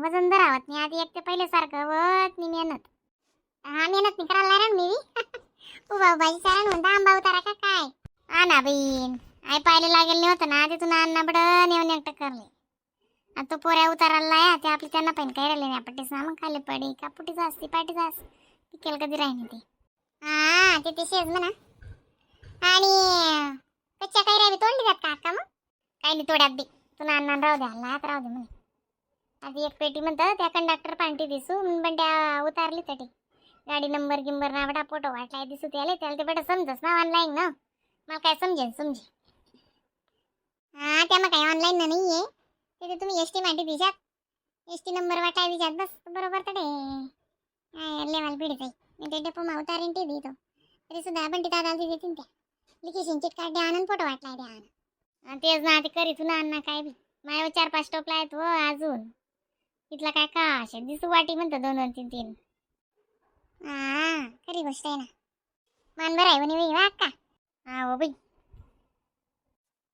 वजन धरावत नाही आधी एक ते पहिले सारखं होत नाही मेहनत. हा मेहनत नाही करायला लागणार मी बी. उभा उभा विचारा म्हणता आंबा उतारा का काय? हा ना बहीण आई पाहायला लागेल नाही होतं ना तिथून अण्णा बड नेऊन एकटं करले. आता तो पोऱ्या उतारायला लाया ते आपली त्यांना पण काही राहिले नाही पट्टीच ना मग खाली पडी का पुटीच असती पाटीच असती पिकेल कधी राहिली ते. हा ते ते शेज म्हणा. आणि कच्च्या काही रावी तोडली जात का काका मग? काही नाही तोड्यात बी तुला अण्णा राहू द्या लात राहू दे म्हणे. आधी एक पेटी म्हणतं त्या कंडक्टर पांटी दिसू म्हणून पण त्या उतारली तटी गाडी नंबर गिंबर ना बडा फोटो वाटलाय दिसू त्याला त्याला ते बडं समजस ना ऑनलाईन ना मला काय समजेल समजे. हा त्या मग काय ऑनलाईन ना नाही आहे तिथे तुम्ही एस टी माटी दिशात S T number वाटाय दिशात बस बरोबर तडे लेवाल पिढी जाई मी ते डेपो मा उतारीन ते देतो तरी सुद्धा बंटी दादा देतील त्या लिकेशन चिट काढ द्या आनंद फोटो वाटलाय द्या आनंद. तेच ना ते करीत ना अण्णा काय बी माझ्यावर चार पाच टोपला आहेत व अजून इथला काय का असे दिसू वाटी म्हणतं दोन दोन तीन तीन. हा खरी गोष्ट आहे ना मान बरं आहे म्हणे बाई वा का. हा हो बाई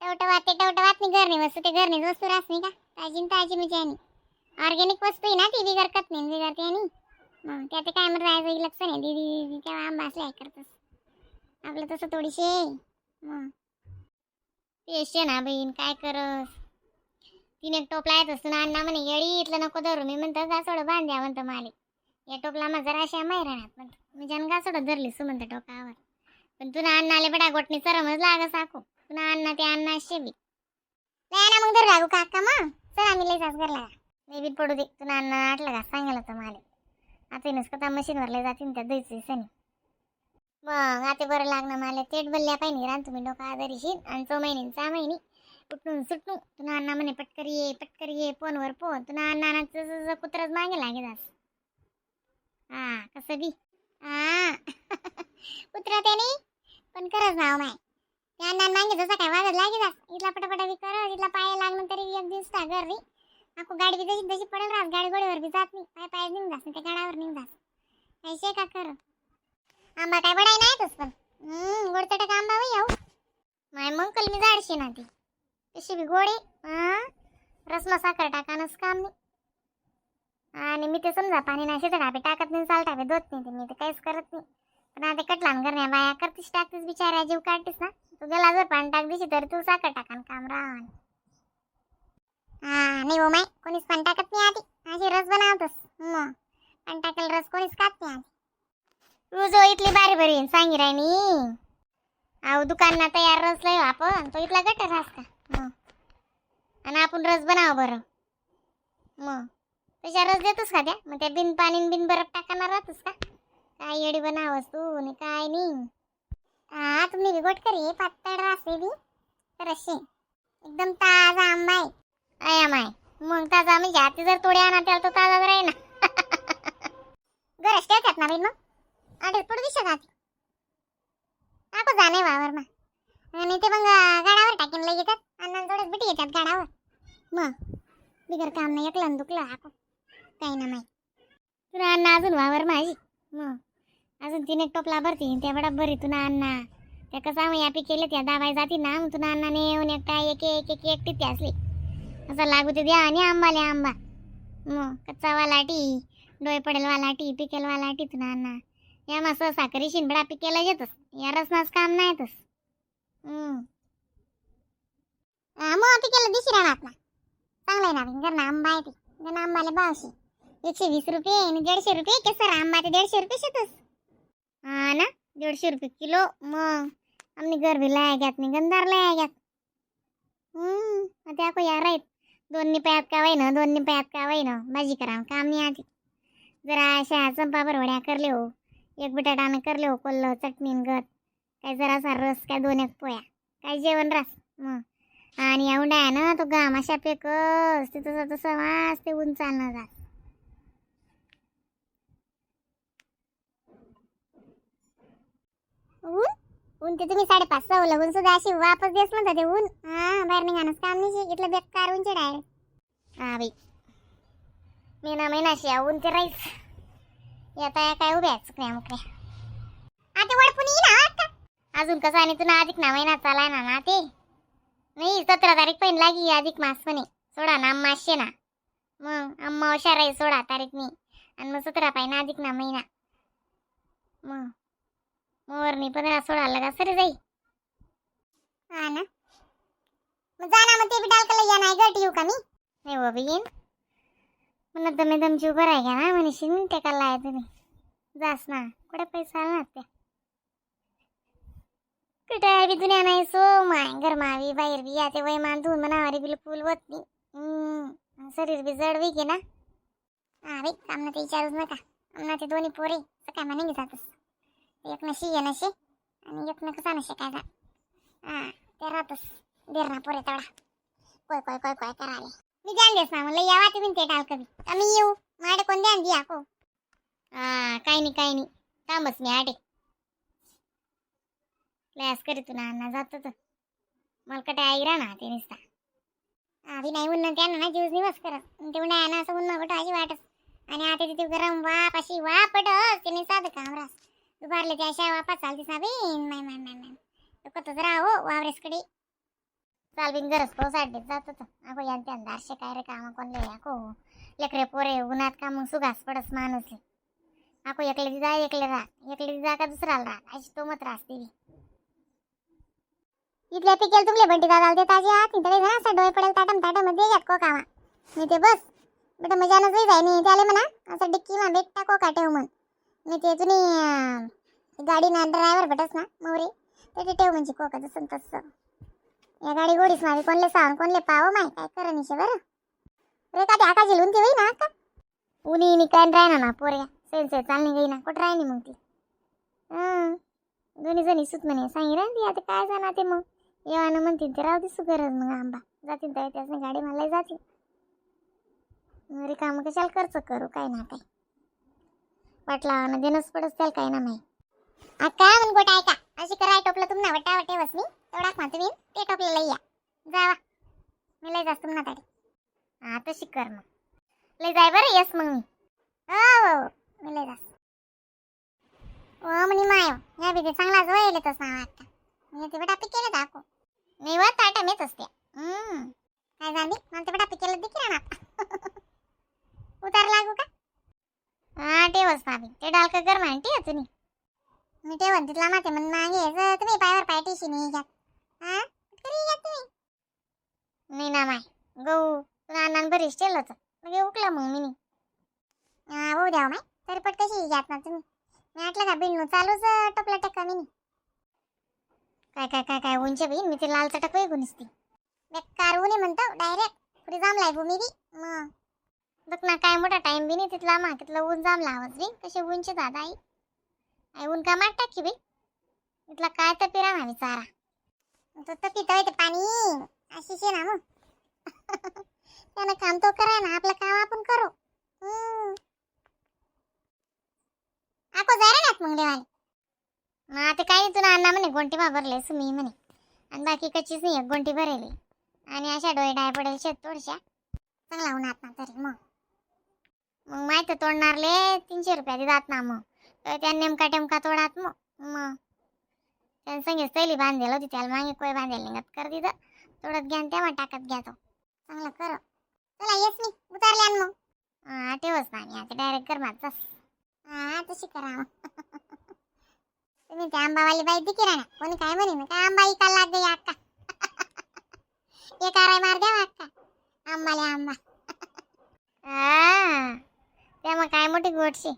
टवटवात ते टवटवात नाही घरनी वस्तू ते घरनीच वस्तू रास नाही का ताजी न ताजी म्हणजे आणि ऑर्गॅनिक वस्तू आहे ना ती बिगर खत नाही बिगर ते आणि मग त्या ते काय म्हणत राहायचं लक्ष नाही दिदी दिदी तेव्हा आंबा असले करतस आपलं तसं थोडीशे मग ते ना बहीण काय करस. तीन एक टोपला येत असतो ना अण्णा म्हणे येळी इथलं नको धरू मी म्हणतो गासोडं बांध्या म्हणतो माले या टोपला माझा जरा अशा मायराणात म्हणतो मी जन गासोडं धरली सु म्हणतो टोकावर. पण तुला अण्णा आले बडा गोटणी सरमच लाग साकू तुला अण्णा ते अण्णा शेबी लय ना मग धरू लागू काका मग चल आम्ही लय सास घरला लय बी पडू दे तुला अण्णा आटलं का सांगायला होतं माले आता नुसतं मशीनवर लय जातील त्या दहीची सनी मग आता बरं लागणार मला तेट बल्ल्या पाहिजे रान तुम्ही डोका आजारीशील आणि चो महिने सहा महिने उठून सुटू तुला अण्णा म्हणे पटकर ये पटकर ये फोनवर फोन तुला अण्णा कुत्रच मागे लागे जास. हा कसं बी हा कुत्रा त्याने पण करच नाव माय त्या अण्णा मागे जसा काय वाजत लागे जास इथला पटापटा बी कर इथला पाय लागणं तरी बी एक दिवस घर रे आको गाडी बी जशी तशी पडेल रास गाडी गोडीवर बी जात नाही पाय पाय निघ जास त्या गाडावर निघ जास कैसे का कर आंबा काय बडाय नाही तस पण गोड चटक आंबा होई आऊ माय मग कलमी जाडशी ना ती कशी बी गोडे हा रसमा साखर टाकानच काम नाही. आणि मी ते समजा पाणी नाही शिजत टापे टाकत नाही चाल टापे धुत नाही ते मी ते काहीच करत नाही. पण आता कटलान करण्या बाया करतीस टाकतीस बिचाऱ्या जीव काढतीस ना तू गेला जर पाणी टाक दिशी तर तू साखर टाकान काम राहण. हा नाही हो माय कोणीच पाणी टाकत नाही आधी अशी रस बनवतोस मग पाणी टाकेल रस कोणीच खात नाही आधी. रोज इथली बारी बरी सांगी राहिनी अहो दुकान तयार रस लय आपण तो इथला गटर रास का मग आणि आपण रस बनाव बरं मग तशा रस देतोस का त्या मग त्या बिन पाणी बिन बरफ टाकणार राहतोस का काय येडी बनावस तू आणि काय नाही. हा तुम्ही बी गोट करी पातळ रस आहे बी तर असे एकदम ताजा आंबा आहे अया माय मग ताजा म्हणजे आता जर तोडे आणा त्याला तो ताजाच राही ना गरज ठेवतात ना बाई मग आठ पडू दिसत आधी नको जाणे वावर मा आणि ते मग गाडावर टाकीन लई येतात अण्णा थोडंच बिटी येतात गाडावर मग बिगर काम नाही एकलं दुखलं आको काही ना माही तुला अण्णा अजून वावर माझी मग अजून तीन एक टोपला भरती त्या बडा बरी तुला अण्णा त्या कसा मग यापी केले त्या दाबाय जाती ना मग तुला अण्णा नेऊन एकटा एक एक एक एकटी ती असली असं लागू ते द्या आणि आंबाले आंबा मग कच्चा वालाटी डोळे पडेल वालाटी पिकेल वालाटी तुला अण्णा या मस्त साखरी शिंबडा पिकेला येतस या रसनाच काम नाही येतस. मग पिकेला दिशी राहणार ना चांगलं आहे ना घर ना आंबा आहे ते गण आंबाले भावशे 120 रुपये आणि 150 रुपये केसर आंबा ते 150 रुपये शेतस. हा ना 150 रुपये किलो मग आम्ही घर बी लाया घ्यात नाही गंधार लाया घ्यात. आता को यार आहेत दोन निपायात का ना दोन निपायात का ना भाजी करा काम नाही आधी जरा अशा चंपा बरवड्या करले हो एक बटाटानं करले हो कोल्ह चटणी गत काय जरासा रस काय दोन एक पोळ्या काय जेवण रास मग. आणि या उंडाया ना तो घाम अशा फेकस ते तसं तसं वास ते ऊन चालणार जात. ऊन ऊन ते तुम्ही 5:30 लगून सुद्धा अशी वापस देस म्हणता ते ऊन हा बाहेर निघाणंच काम नाही इथलं बेकार ऊनचे डायरेक्ट. हा बाई महिना महिनाशी ऊन ते राहीच येता काय उभ्या चुकण्या मुकण्या आता वडपून येईल ना का अजून कसं आणि तुला अधिक ना महिना चालाय ना ना ते नाही 17 तारीख पण लागी अधिक मास म्हणे सोडा ना मासशे ना मग अम्मा हुशार आहे 16 तारीख मी आणि मग 17 पाहिजे अधिक ना महिना. मग मोरनी 15-16 लगा सरी जाई. हा ना, मग जा ना, मग ते बी डालकला या नाही गट येऊ का मी? नाही बाबा, येईन म्हणत दमे दमची उभं राही का ना म्हणशील मी टेकायला आहे. तुम्ही जास ना, कुठे पैसा आला ना त्या कुठे बी दुनिया नाही. सो my गरमावी बाहेर बी याते वय मान धुवून मनावारी बिलकुल होत नाही. शरीर बी जड वे ना. हा बाई, आमना ते विचारूच नका. आमना ते दोन्ही पोरे सकाळ म्हणे जातस. एक नशी ये नशे आणि एक न कसा नशे काय जा. हा ते राहतस देर ना पोरे तेवढा कोय कोय कोय कोय कराले. मी ध्यान देस ना, म्हणलं यावा तुम्ही ते टाल कमी कमी येऊ माडे कोण ध्यान दिया को. हा, काही नाही, काही नाही, थांबच मी आडे लयास करी. तू ना अण्णा जातो तर मला कटे आई राहणार ते निसता आधी नाही. उन्हा त्यांना ना जीव निवास करत ते उन्हाळ्या ना असं उन्हा कुठं अशी वाटत आणि आता तिथे गरम वाप अशी वाप पडस त्याने साधं काम रास. दुपारले त्या अशा वापा चालतीस ना बी. माय माय माय माय, कसंच राहो वावरेसकडे चाल बिन गरज पाऊस आड्डीत जात होतं. अगो यान त्या दारशे काय रे काम कोणले अको लेकरे पोरे उन्हात का मग सुघास पडस माणूसले. आको एकले जा एकले राह, एकले जा का दुसराला राह, अशी तो मत राहते बी. इथल्या पिकेल तुमले बंटी दादाला ते ताजी आत नाही ना असं डोळे पडेल ताटम ताटम मध्ये घ्यात को कामा मी ते बस बेटा मजानच होई जाय. नाही त्याले म्हणा असं डिक्की मा भेटता कोका ठेव म्हण. मी ते जुनी गाडी ना ड्रायव्हर भेटस ना मोरे ते ठेव म्हणजे कोका जसं तसं. या गाडी गोडीस मारी कोणले सांग कोणले पाव माय काय करणीशे बरं रे का ते आकाशी लुंती होई ना का उनी नि काय राहणार ना पोऱ्या सेन्से चालणी गई ना कुठं राहिनी मग ती. हं दोन्ही जणी सुत म्हणे सांगी राहते. आता काय जाणार ते मग येवानं म्हणतील ते राहू दिसू गरज मग आंबा जातील तर त्याच गाडी मला जातील. रिकामं कशाला खर्च करू काय ना काय वाटला ना देणंच पडत त्याला काय ना नाही. अक्का म्हण गोट ऐका अशी कराय टोपलं तुम ना वटा वटे बसनी तेवढाच मा तुम्ही ते टोपलं लई या जावा. मी लई जास्त ना ताडी. हा तशी कर मग लई जाय बरं. येस मग मी हो हो हो, मी लई जास्त ओ म्हणी माय या बी ते चांगलाच वय तसं नाव वाटतं. मी ते बटा पिकेलं दाखव मी व ताटा मेच असते. काय झाली मला ते बटा पिकेलं देखील ना उतार लागू का? हा ठेवच ना ते डालका कर म्हणते तुम्ही. मी ठेवन तिथला माते म्हण मागे तुम्ही पायावर पाय टीशी नाही घ्यात. हा करी घ्यात तुम्ही नाही ना माय गहू तुला अण्णान बरीच ठेवलं होतं मग उकला मग मी. हा हो द्यावं माय तरी पट कशी घ्यात ना तुम्ही. मी म्हटलं का बिणू चालूच टोपला टक्का मी काय काय काय काय उंच बी मी ते लाल चटक वेगून दिसती बेकार ऊन म्हणतो डायरेक्ट पुरी जामलाय भूमी बी. मग बघ ना काय मोठा टाइम बी नाही तिथला मा तिथलं ऊन जामला आवाज बी कसे उंच दादा आई आई ऊन का मार टाकी बी इथला काय तर पिरा ना चारा तो तर पितोय ते पाणी अशीच आहे ना मग. त्यानं काम तो करा ना, आपलं काम आपण करू. आको जाय रे मग देवाले. मग आता काय नाही तुला अण्णा म्हणे गोंटी मा भरले सुमी म्हणे आणि बाकी कचीच नाही एक गोंटी भरेली आणि अशा डोळे डाय पडेल शेत थोडशा चांगला उन्हात ना तरी मग मग माहित तोडणारले 300 रुपया देतात ना मग तर त्या नेमका टेमका तोडात मग मग त्यानं संगीत सैली बांधेल होती त्याला मागे कोय बांधेल निघत कर तिथं तोडत घ्या आणि तेव्हा टाकत घ्या तो चांगलं कर. चला येस मी उतारले आण मग. हा ठेवच ना मी आता डायरेक्ट कर माझा. हा तशी करा मग. तुम्ही त्या आंबावाली बाई दिकी राहणार कोणी काय म्हणे ना काय आंबा इकायला लाग गई अक्का एक आराय मार द्या अक्का आंबाले आंबा. हा त्या मग काय मोठी गोडशी